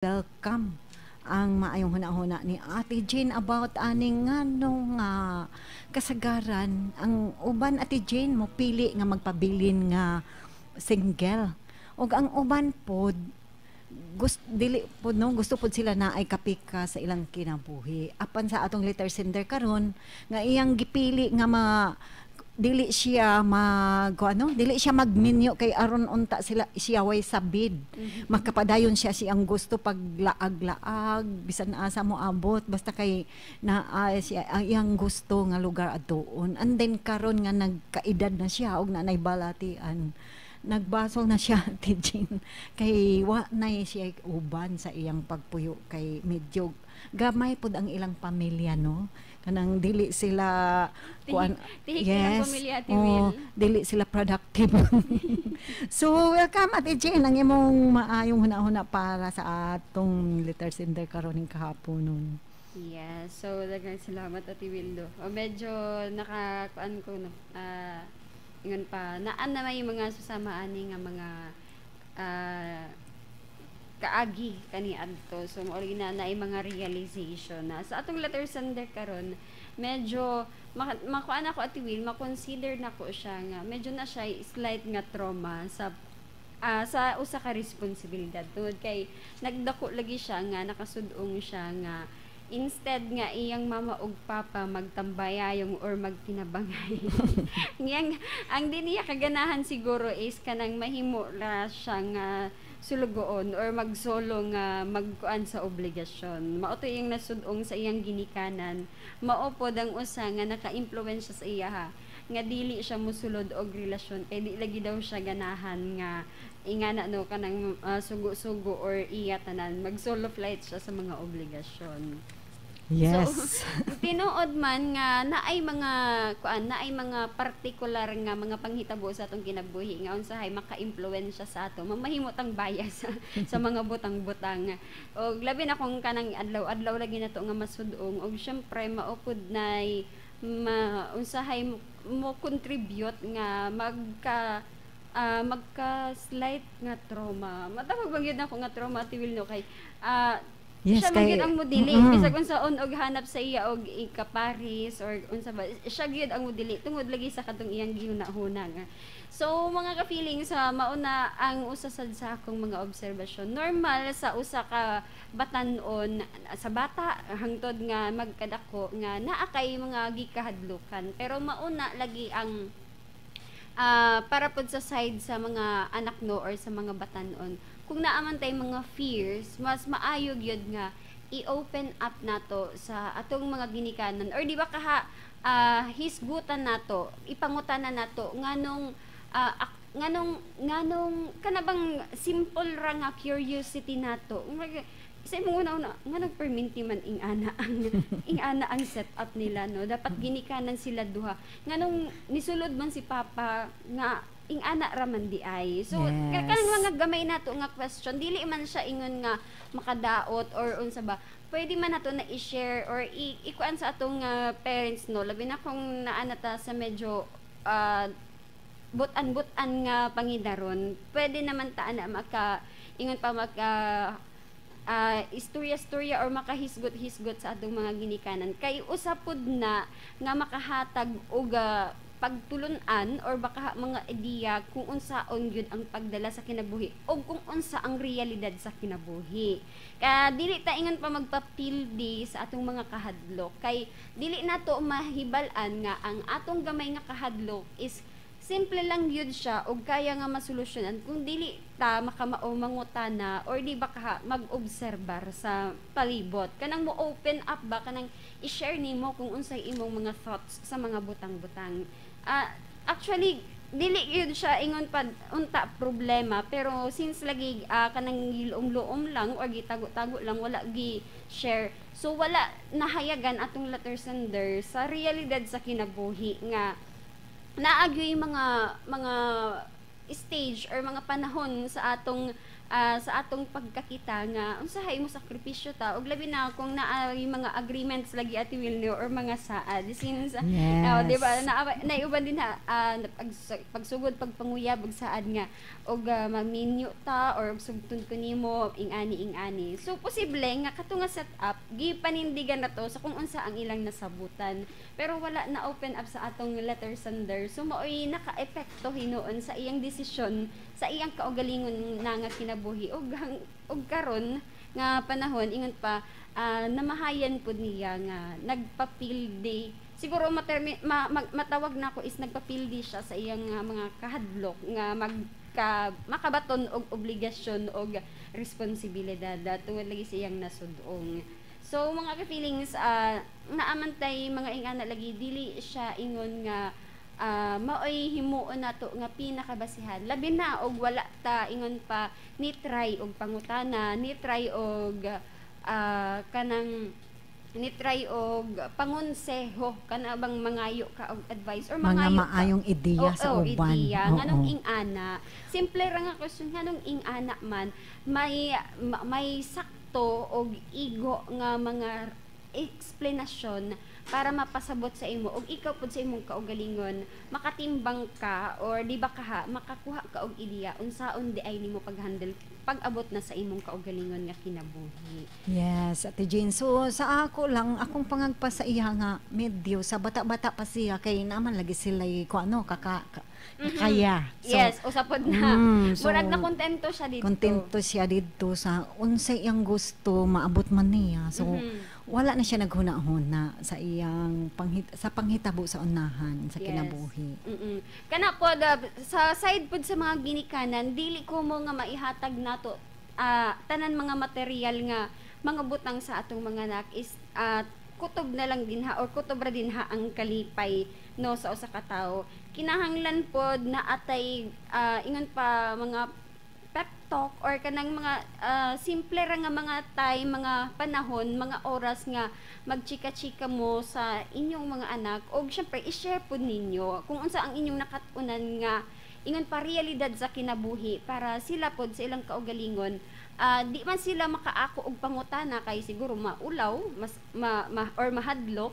Welcome ang maayong hunahuna ni Ate Jane about aning ngano nga kasagaran ang uban, Ate Jane, mo pili nga magpabilin nga single ug ang uban pod gusto dili pod, no, gusto pod sila na ay kapika sa ilang kinabuhi. Apan sa atong letter sender karon nga iyang gipili nga ma dili siya mag ano, dili siya magminyo kay aron unta sila siya way sabid, makapadayon siya siyang gusto paglaag-laag bisan asa mo abot, basta kay naa siya ang iyang gusto nga lugar adtuon. And then karon nga nagkaedad na siya og naanay balatian, nagbasol na siya, Ate Jean, kay wa na siya uban sa iyang pagpuyo kay medyo gamay pod ang ilang pamilya, no, kanang dili sila kuan. Tihik ilang pamilya, Ate Oh, Will. Dili sila productive. So welcome, Ate Jane, ang imong maayong hunahuna para sa atong letter sender karon ning kahaponon. Yes, so daghang salamat, Ate Wildo. O medyo nakakuan ko, no. Ingon pa naan na may mga susama ani nga mga kaagi kani adto. So mao lagi na naay mga realization na sa atong letter sender karon medyo makuan ako, Ate Will, ma-consider nako siya nga medyo na siya slight nga trauma sa usa ka responsibilidad tungod kay nagdako lagi siya nga nakasud-ong siya nga instead nga iyang mama ug papa magtambayayong or magtinabangay, ngiyang ang di niya kaganahan siguro is kanang mahimo ra siya nga sulugoon or magsolo nga magkuan sa obligasyon. Mao to iyang nasud-ong sa iyang ginikanan. Mao pod ang usa nga naka-impluwensya sa iya ha nga dili siya musulod og relasyon kay di lagi daw siya ganahan nga ingana, no, kanang sugo-sugo or iya tanan, mag solo flight siya sa mga obligasyon. So, tinuod man nga naay mga kuan, naay mga partikular nga mga panghitabo sa atong kinabuhi nga unsahay maka-impluwensya sa ato, mamahimo tang bias sa mga butang-butang. Og labi na kung kanang adlaw-adlaw lagi nato nga masud-ong og syempre mao pud nay ma unsahay mo contribute nga magka slight nga trauma. Matawag bang yun ako nga trauma, Ate Will, no, kay siya man gyud ang modili bisag unsaon og hanap sa iya og ikaparis or unsa ba, siya gyud ang modili tungod lagi sa katong iyang gihuna-huna nga. So mga ka-feeling, sa mauna ang usa sad sa akong mga obserbasyon, normal sa usa ka batan-on, sa bata hangtod nga magkadako, nga naa kay mga gikahadlukan, pero mauna lagi ang para pod sa side sa mga anak, no, or sa mga batanon, kung naa man tay mga fears, mas maayo gyud nga i-open up nato sa atong mga ginikanan or di ba kaha hisgutan nato, ipangutana nato nganong kana bang simple ra nga curiosity nato. Sa imong una-una, nganong perminti man ing-ana ang setup nila, no? Dapat ginikanan sila duha. Nganong nisulod man si papa nga ing-ana ra man di ay? So kanang mga gamay nato nga question, dili man siya ingon nga makadaot or unsa ba. Pwede man nato na i-share or ikuan sa atong parents, no, labi na kung naa na ta sa medyo butan-butan nga pangidaron. Pwede naman ta na maka ingon pa maka istorya-istorya or makahisgot-hisgot sa atong mga ginikanan kay usa pud na nga makahatag og pagtulun-an or baka mga ideya kung unsaon gyud ang pagdala sa kinabuhi o kung unsa ang realidad sa kinabuhi. Kaya dili ta ingon pa magpapildi sa atong mga kahadlok kay dili nato mahibal-an nga ang atong gamay nga kahadlok is simple lang yun siya og kaya nga masolusyonan kung dili ta makamao mangutana or di ba ka mag-obserbar sa palibot, kanang mo open up ba, kanang i-share nimo kung unsay imong mga thoughts sa mga butang-butang. Actually dili yun siya ingon pa unta problema, pero since lagi kanang giluom-luom lang or gitago-tago lang, wala gi share, so wala nahayagan atong letter sender sa realidad sa kinabuhi nga naagyoy mga stage or mga panahon sa atong Sa atong pagkakita nga unsahay mo sakripisyo ta, ug labi na kung naa yung mga agreements lagi, Ate Wilno, or mga saad since di ba, na naiuban din ha, pagsugod pagpanguyab ug saad nga og maminyo ta or og sugton ko nimo ing-ani ing-ani. So posible nga kato nga set up gipanindigan na to sa kung unsa ang ilang nasabutan, pero wala na open up sa atong letter sender. So maoy naka-epekto hinuon sa iyang desisyon sa iyang kaugalingon na nga kinabuhi ug karon nga panahon, ingon pa, namahayan pud niya nga nagpapildi siguro matawag na ko is nagpapildi siya sa iyang mga kahadlok nga makabaton og obligasyon og responsibilidad tungod lagi sa iyang nasudong. So mga ka-feelings, naaman tay mga ingana lagi, dili siya ingon nga maoy himuon nato nga pinakabasihan, labi na og wala ta ingon pa ni try og pangutana, ni try og kanang ni try og pangonseho, kana bang mangayo ka og advice or mga mangayo ka maayong ideya sa Oo, uban. Ideya. Nganong ing-ana? Simple ra nga question, nganong ing-ana man may sakto og igo nga mga explanation para mapasabot sa imo og ikaw pud sa imong kaugalingon makatimbang ka or di ba kaha makakuha ka og ideya unsaon di ay nimo pag-handle pag-abot na sa imong kaugalingon nga kinabuhi. Yes, Ate Jane. So, sa ako lang, akong pangagpa sa iya nga medyo, sa bata-bata pa siya, kay naman lagi sila ko ano, kaya. So, Yes, usapod na. So, murag na kontento siya dito. Kontento siya dito sa unsay iyang gusto, maabot man niya. So, wala na siya naghuna-huna sa iyang sa panghitabo sa unahan sa kinabuhi. Kana po sa side pod sa mga ginikanan, dili ko mo nga maihatag nato tanan mga material nga mga butang sa atong mga anak is kutob na lang din ha or kutob ra din ha ang kalipay, no, sa usa ka tawo. Kinahanglan pod na atay ingon pa mga pep talk or kanang mga simple ra nga mga time, mga panahon, mga oras nga magchika-chika mo sa inyong mga anak og syempre i-share pud ninyo kung unsa ang inyong nakat-unan nga ingon pa realidad sa kinabuhi para sila pod sa ilang kaugalingon, di man sila makaako og pangutana kay siguro maulaw mas ma, ma- or mahadlok,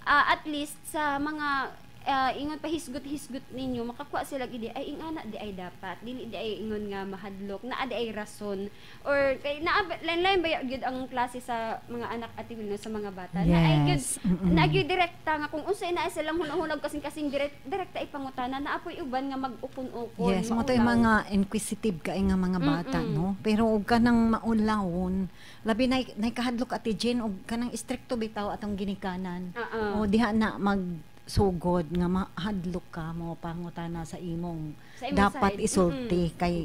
at least sa mga ingon pa hisgot-hisgot ninyo makakuha sila og ideya, ay, ingana di ay dapat, dili di ay ingon nga mahadlok, naa di ay rason or kay naa lain-lain ba gyud ang klase sa mga anak, Ate Wilno, sa mga bata na ay gyud na gyud direkta nga kung unsay naa silang hunahunag kasing-kasing direkta ipangutana, naa poy uban nga mag-ukon-ukon. Yes, mo to yung maulaw. Mga inquisitive kay nga mga bata, no? Pero og kanang maulawon, labi na kahadlok, Ate Jane, og kanang istrikto bitaw atong ginikanan. O diha na magsugod nga mahadlok ka mo pangutana sa imong sa imong dapat side. isulti kay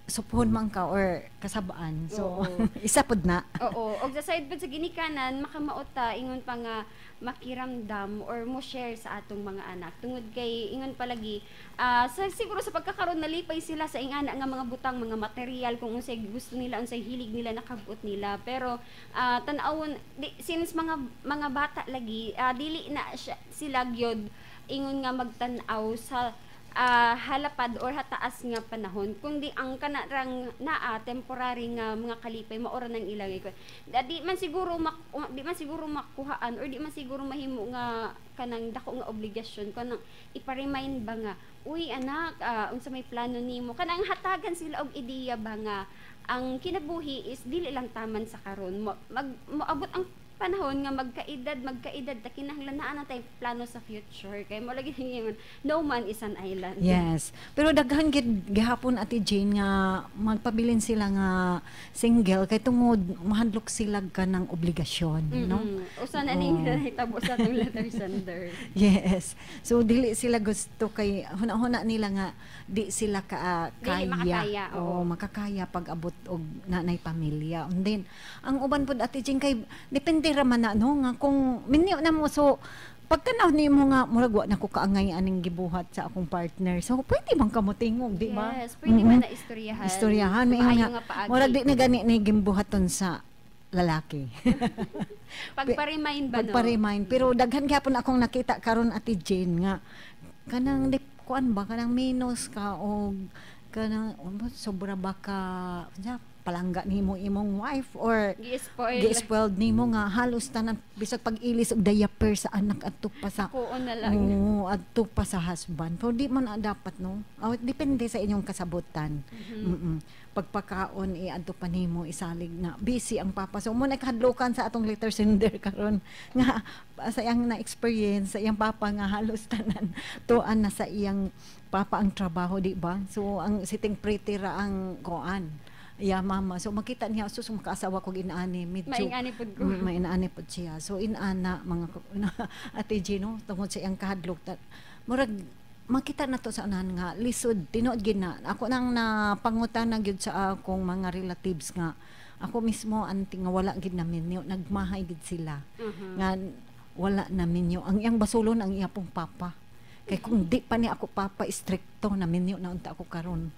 suphon man ka or kasabaan. So isa pud na. Oo, og sa side pud sa ginikanan makamaot ta ingon pa nga makiramdam or mo share sa atong mga anak tungod kay ingon palagi sa siguro sa pagkakaroon nalipay sila sa ingana nga mga butang, mga material, kung unsay gusto nila, unsay hilig nila, nakabot nila. Pero tan-awon di, since mga bata lagi, dili na siya, sila gyud ingon nga magtan-aw sa halapad or hataas nga panahon kundi ang kanarang naa temporary nga mga kalipay maora nang ilang ikon. Di man siguro makuhaan or di man siguro mahimo nga kanang dako nga obligasyon kanang ipa-remind ba nga, "Uy anak, unsa may plano nimo?" Kanang hatagan sila og ideya ba nga ang kinabuhi is dili lang taman sa karon, moabot ang panahon nga magkaedad magkaedad ta, kinahanglan naa na tay plano sa future kay mo lagi ingon, no man is an island. Yes. Pero daghan gid gihapon, Ate Jane, nga magpabilin sila nga single kay tungod mahadlok sila ka ng obligasyon, no? Usa na ning nahitabo sa atong letter sender. Yes. So dili sila gusto kay huna-huna nila nga di sila ka dili kaya. Makakaya, oo. Oo, makakaya pag abot og nanay pamilya. And then ang uban pud, Ate Jane, kay depende ra man na, no, nga kung minyo na mo, so pagtanaw nimo nga murag wa na ko kaangay aning gibuhat sa akong partner. So pwede man kamo tingog, di ba? Yes, pwede man na istoryahan. Istoryahan may Maayo nga nga paagi. Murag di na gani ni gimbuhaton sa lalaki. Pagpa-remind ba, no? Pagpa-remind. Pero daghan gyapon akong nakita karon, Ate Jane, nga kanang di kuan ba, kanang minus ka og Kanang sobra ba ka unsa, palangga nimo imong wife or Gi-spoil. Gi-spoiled nimo nga halos tanan, bisag pag-ilis og diaper sa anak, adto pa sa Kuon na lang. Oo, adto pa sa husband. Pero di man na dapat, no. Oh, depende sa inyong kasabutan. Pagpakaon iadto pa nimo isalig na busy ang papa. So mo nakahadlokan sa atong letter sender karon nga sa iyang na experience sa iyang papa nga halos tanan tuan na sa iyang papa ang trabaho, di ba? So ang sitting pretty ra ang kuan. Ya mama. So makita niya, sus, makaasawa ko inaani medyo Maingani pud ko. Mainaani pod siya. So inana mga Ate Gino, tungod sa iyang kahadlok murag makita na to sa unahan nga lisod tinuod gid na. Ako nang napangutan na gyud sa akong mga relatives nga ako mismo anti nga wala gid namin nagmahay gid sila. Nga wala namin ang iyang basulon ang iya pong papa. Kay kung di pa ni ako papa istrikto, naminyo na unta ako karon.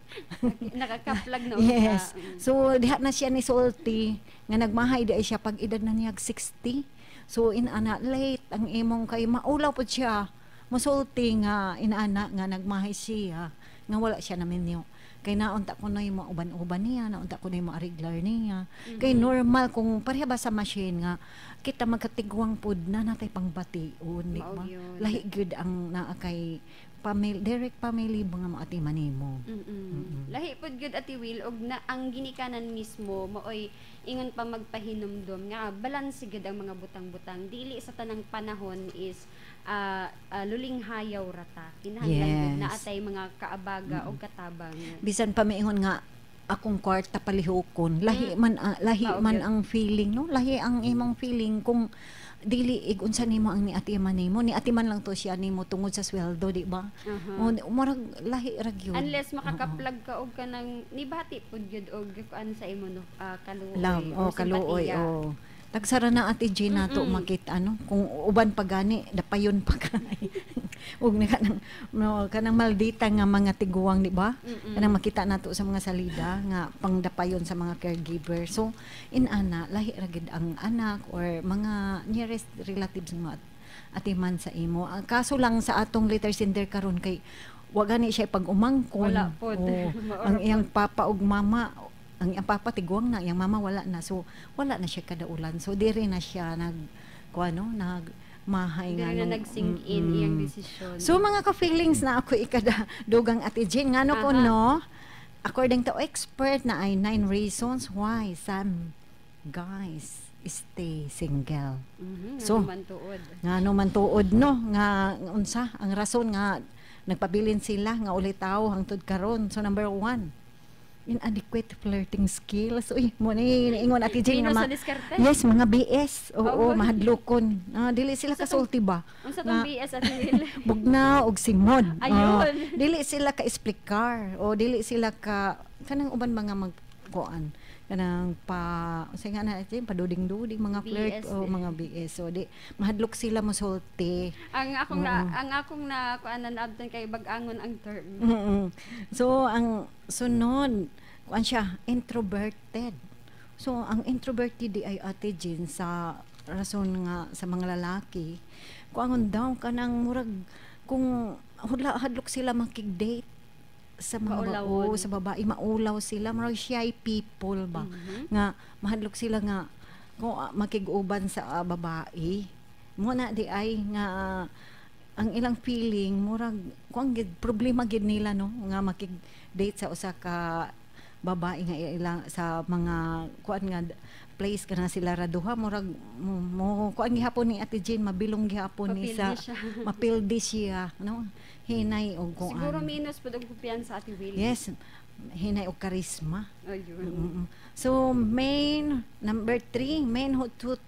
Nakakaplag na Yes. unta. So diha na siya ni sulti nga nagmahay di ay siya pag edad na niya 60. So inana late ang imong kay maulaw pod siya. Mosulti nga inana nga nagmahay siya nga wala siya naminyo. Kay naunta ko na yung mga uban-uban niya, naunta ko na yung mga ariglar niya. Kay normal kung pareha ba sa machine nga kita magkatigwang pod na natay pangbation, di Mao ba? gyud. Lahi gyud ang naa kay family, direct family ba nga maatiman nimo. Lahi pod gyud, Ate Will, og na ang ginikanan mismo maoy ingon pa magpahinumdom nga balanse gyud ang mga butang-butang, dili sa tanang panahon is luling hayaw rata, kinahanglan gyud naa tay mga kaabaga og katabang. Bisan pa maingon nga akong kwarta palihukon, lahi man lahi Mao man gyud. Ang feeling, no, lahi ang imong feeling kung dili ig unsa nimo ang niatiman nimo, niatiman lang to siya nimo tungod sa sweldo, di ba? O murag lahi ra gyud. Unless makakaplag ka og kanang nibati pud gyud og kuan sa imo, no, kaluoy Love o oh, kaluoy. simpatiya. Oh, tagsara na, Ate Gina, to makita, ano, kung uban pa gani dapayon pa kay ug ni kanang, no, kanang maldita nga mga tiguang, di ba? Kanang makita nato sa mga salida nga pangdapayon sa mga caregiver. So inana lahi ra gid ang anak or mga nearest relatives nga atiman sa imo. Ang kaso lang sa atong letter sender karon kay wa gani siya pag-umangkon. Wala pod. Oo. Maura Ang iyang papa ug mama, ang iyang papa tiguang na, iyang mama wala na, so wala na siya kadaulan, so diri na siya nag kuano, nag mahay nga Diri na nag-sink in iyang desisyon. So mga ka-feelings na ako ikada dugang, Ate Jane, ngano ko no, according to expert na ay nine reasons why some guys stay single. So, man tuod. Ngano man tuod, no, nga unsa ang rason nga nagpabilin sila nga ulitaw hangtod karon? So number one, inadequate flirting skills. Uy, mo ni ingon Ate Jane nga Minus sa diskarte. Yes, mga BS. Oo, mahadlokon. Ah, dili sila Unsa kasulti ba? Unsa tong BS, Ate Will? Bugnaw og simod. Ayun. Ah, dili sila ka explicar o dili sila ka kanang uban mga magkuan kanang pa unsa nga na ate, paduding-duding mga flirt BS o din. mga BS. So di mahadlok sila mosulti. Ang akong na kuan na naabtan kay bag-angon ang term. So ang sunod, kuan siya, introverted. So ang introverted di ay, Ate Jean, sa rason nga sa mga lalaki, kuangon daw kanang murag kung hudla hadlok sila makig-date sa mga Maulawon. oo, sa babae, maulaw sila, murag shy people ba nga mahadlok sila nga kung makig-uban sa babae mo na di ay nga ang ilang feeling murag kuang gid problema gid nila, no, nga makig-date sa usa ka babae nga ilang sa mga kuan nga place kana sila ra duha, murag mo kuan gihapon ni Ate Jane, mabilong gihapon ni sa Mapildi siya. Mapildi siya, no, hinay og kuan. Siguro minus pud og kumpiyansa, Ate Will. Yes, hinay og karisma. Ayun. So, main, number three, men who tooth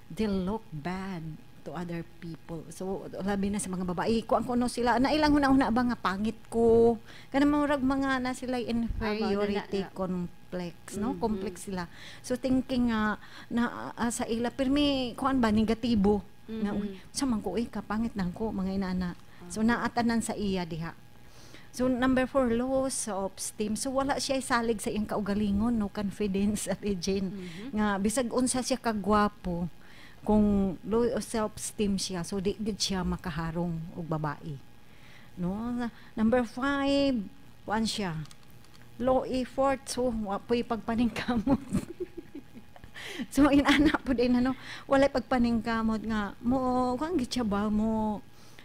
they look bad to other people. So, labi na sa mga babae, kuan kuno sila, na ilang huna-huna ba nga pangit ko. Kanang murag mga na sila inferiority Ah, na- complex, no? Complex sila. So, thinking nga na sa ila pirmi kuan ba, negatibo. Nga, uy, sa man ko, uy, kapangit nang ko, mga inana. So, naatanan sa iya diha. So number four, low self-esteem. So wala siya salig sa iyang kaugalingon, no confidence, Ate Jane. Nga bisag unsa siya kagwapo, kung low self-esteem siya, so di gid siya makaharong og babae. No? Number five, kuan siya, Low effort, so wa po'y pagpaningkamot. So inana po din, ano, walay pagpaningkamot nga mo kuan gid siya ba, mo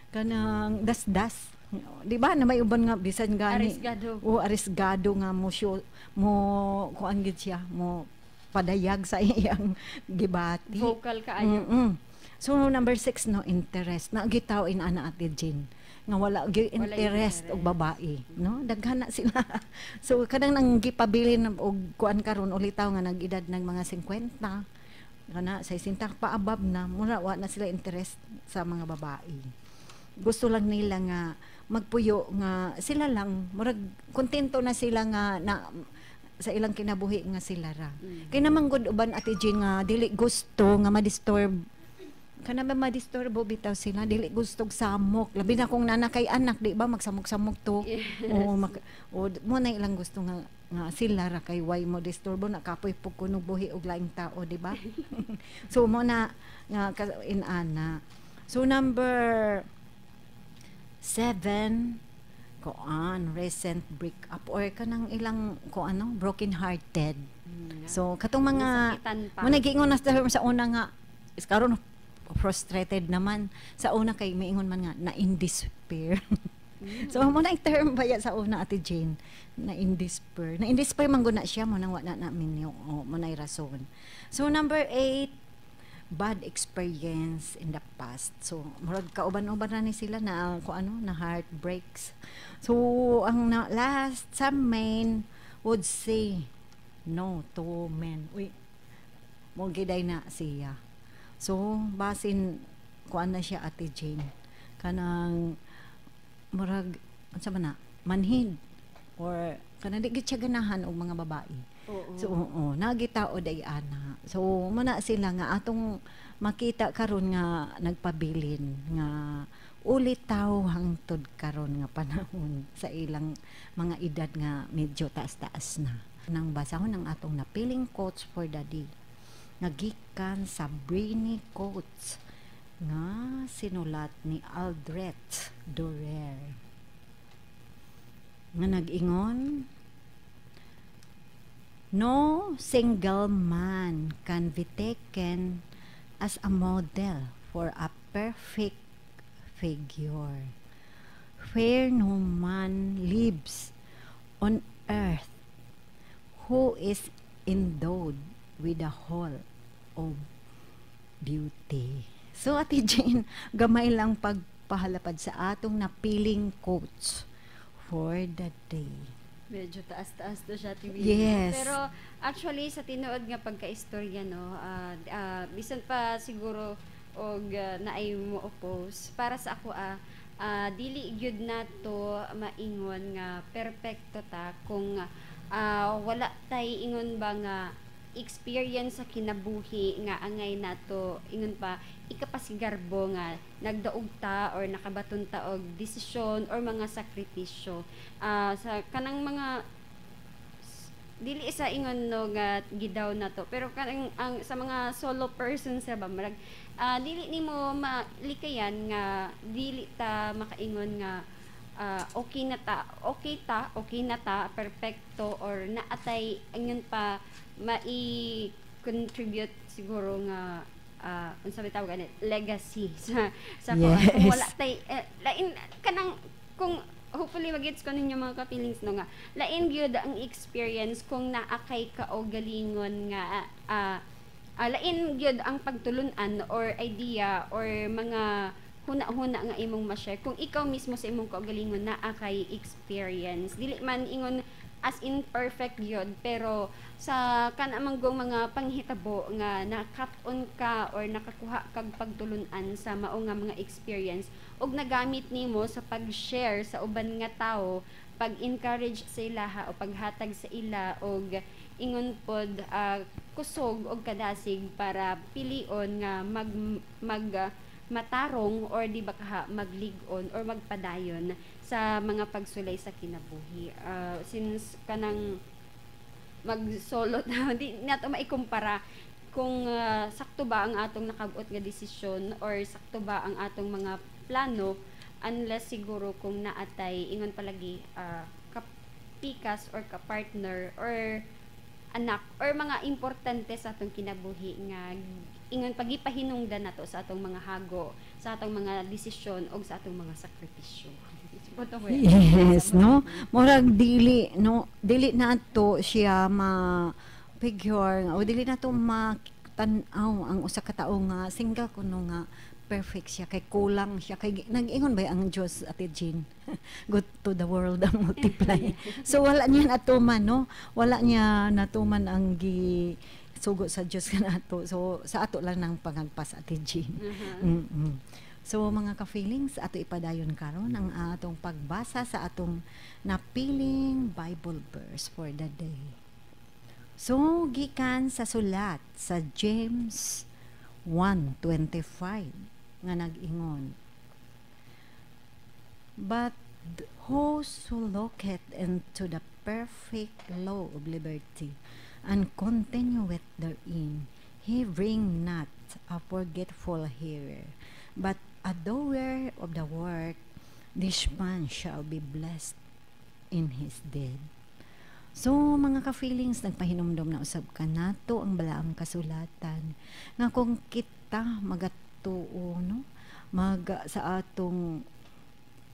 kanang dasdas, di ba, na may uban nga bisan gani Arisgado. O arisgado nga mo show mo, kuan gid siya, mo padayag sa iyang gibati. Vocal kaayo. So number 6, no interest. Na gitaw in ana, Ate Jane, nga wala gyud Wala interest og interest. Babae, no? Daghan na sila. So kanang nang gipabilin og kuan karon, ulitaw nga nag-edad ng mga 50 kana 60 pa above na, mura wa na sila interest sa mga babae. Gusto lang nila nga magpuyo nga sila lang, murag kontento na sila nga na sa ilang kinabuhi nga sila ra. Kay naman gud uban, Ate Jean, nga dili gusto nga ma-disturb, kana ba, madisturbo bitaw sila, dili gusto og samok, labi na kung nana kay anak, di ba, magsamok-samok to. O mak o mo na ilang gusto nga nga sila ra, kay why mo disturbo na, kapoy pug kuno buhi og laing tao, di ba? So mo na nga inana. So number 7, koan, recent breakup or kanang ilang ko ano, broken hearted. So katong mga Nasakitan pa. mo nagiingon na sa una nga is karon frustrated naman. Sa una kay miingon man nga na in despair. So mo na term ba ya sa una, Ate Jane, na in despair. Na in despair man gud na siya, mo nang wa na namin yung, oh, mo na rason. So number 8, bad experience in the past. So murag kauban-uban na ni sila na kung ano na heartbreaks. So ang na, last, some men would say no to men. Uy, mo giday na siya. So basin kuan na siya, Ate Jane. Kanang murag unsa man na, manhid or kanang di gid siya ganahan og mga babae. So oo, nagitao day ana. So mo na sila nga atong makita karon nga nagpabilin nga ulitaw hangtod karon nga panahon sa ilang mga edad nga medyo taas-taas na. Nang basahon ang atong napiling quotes for the day nga gikan sa Brainy Quotes nga sinulat ni Albrecht Dürer nga nag-ingon, "No single man can be taken as a model for a perfect figure. Where no man lives on earth who is endowed with the whole of beauty." So, Ate Jane, gamay lang pagpahalapad sa atong napiling quotes for the day. Medyo taas-taas to siya, Ate Willie. Yes. Pero actually sa tinuod nga pagkaistorya, no, bisan pa siguro og naay mo oppose para sa ako, dili gyud nato maingon nga perpekto ta kung wala tay ingon ba nga experience sa kinabuhi nga angay nato ingon pa ikapasigarbo nga nagdaog ta or nakabaton ta og desisyon or mga sakripisyo. Sa kanang mga dili sa ingon, no, nga gidaw na to, pero kanang ang sa mga solo person sa ba, marag dili nimo malikayan nga dili ta makaingon nga okay na ta, okay ta, okay na ta, perpekto or naatay ingon pa mai-contribute siguro nga unsa may tawag ani, legacy sa kuan. Kung wala tay lain kanang kung hopefully magets ko ninyo, mga ka-feelings, no, nga lain gyud ang experience kung naa kay kaugalingon nga lain gyud ang pagtulun-an or idea or mga huna-huna nga imong ma-share kung ikaw mismo sa imong kaugalingon naa kay experience. Dili man ingon as in perfect gyud, pero sa kanamang mga panghitabo nga nakat-on ka or nakakuha kag pagtulun-an sa mao nga mga experience ug nagamit nimo sa pag-share sa uban nga tawo, pag-encourage sa ilaha o paghatag sa ila og ingon pod kusog og kadasig para pilion nga mag mag matarong or di ba kaha maglig-on or magpadayon sa mga pagsulay sa kinabuhi. Since kanang mag-solo na, di nato maikumpara kung sakto ba ang atong nakabot nga desisyon or sakto ba ang atong mga plano unless siguro kung naatay ingon palagi kap, pikas or ka-partner or anak or mga importante sa atong kinabuhi nga ingon pagipahinungdan nato sa atong mga hago, sa atong mga desisyon o sa atong mga sakripisyo. Yes, no? Murag dili, no, dili nato siya ma figure o dili nato matan-aw ang usa ka tawo nga single kuno nga perfect siya, kay kulang siya, kay nag-ingon ba ang Dios, Ate Jean, "Go to the world and multiply"? So wala niya natuman, no, wala niya natuman ang gi sugo sa Dios kanato. So sa ato lang nang pangagpas, Ate Jean. So mga ka-feelings, ato ipadayon karon ang atong pagbasa sa atong napiling Bible verse for the day. So gikan sa sulat sa James 1:25 nga nag-ingon, "But whoso looketh into the perfect law of liberty and continueth therein, he being not a forgetful hearer, but a doer of the work, this man shall be blessed in his deed." So mga ka-feelings, nagpahinumdom na usab kanato ang balaang kasulatan nga kung kita magatuo, no, mag sa atong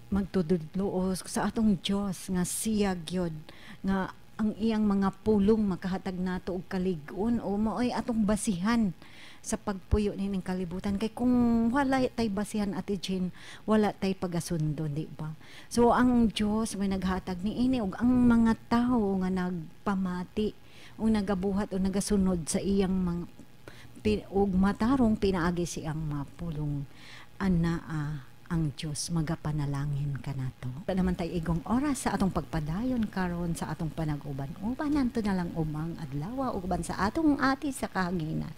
magtudlo o sa atong Dios nga siya gyud nga ang iyang mga pulong makahatag nato og kalig-on o maoy atong basihan sa pagpuyo nining kalibutan, kay kung wala tay basihan, Ate Jean, wala tay pagasundon, di ba? So ang Dios may naghatag niini ug ang mga tawo nga nagpamati o nagabuhat o nagasunod sa iyang mga ug matarong pinaagi siyang mga pulong, anaa ang Dios magapanalangin kanato. Wala naman tay igong oras sa atong pagpadayon karon sa atong panag-uban-uban. Nanto na lang umang adlaw uban sa atong ati sa kahanginan.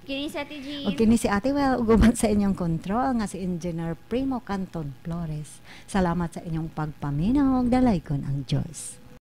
Kini si Ate Jean. Ug kini si Ate Well, ug uban sa inyong control nga si Engineer Primo Canton Flores. Salamat sa inyong pagpaminaw ug dalaykon ang Dios.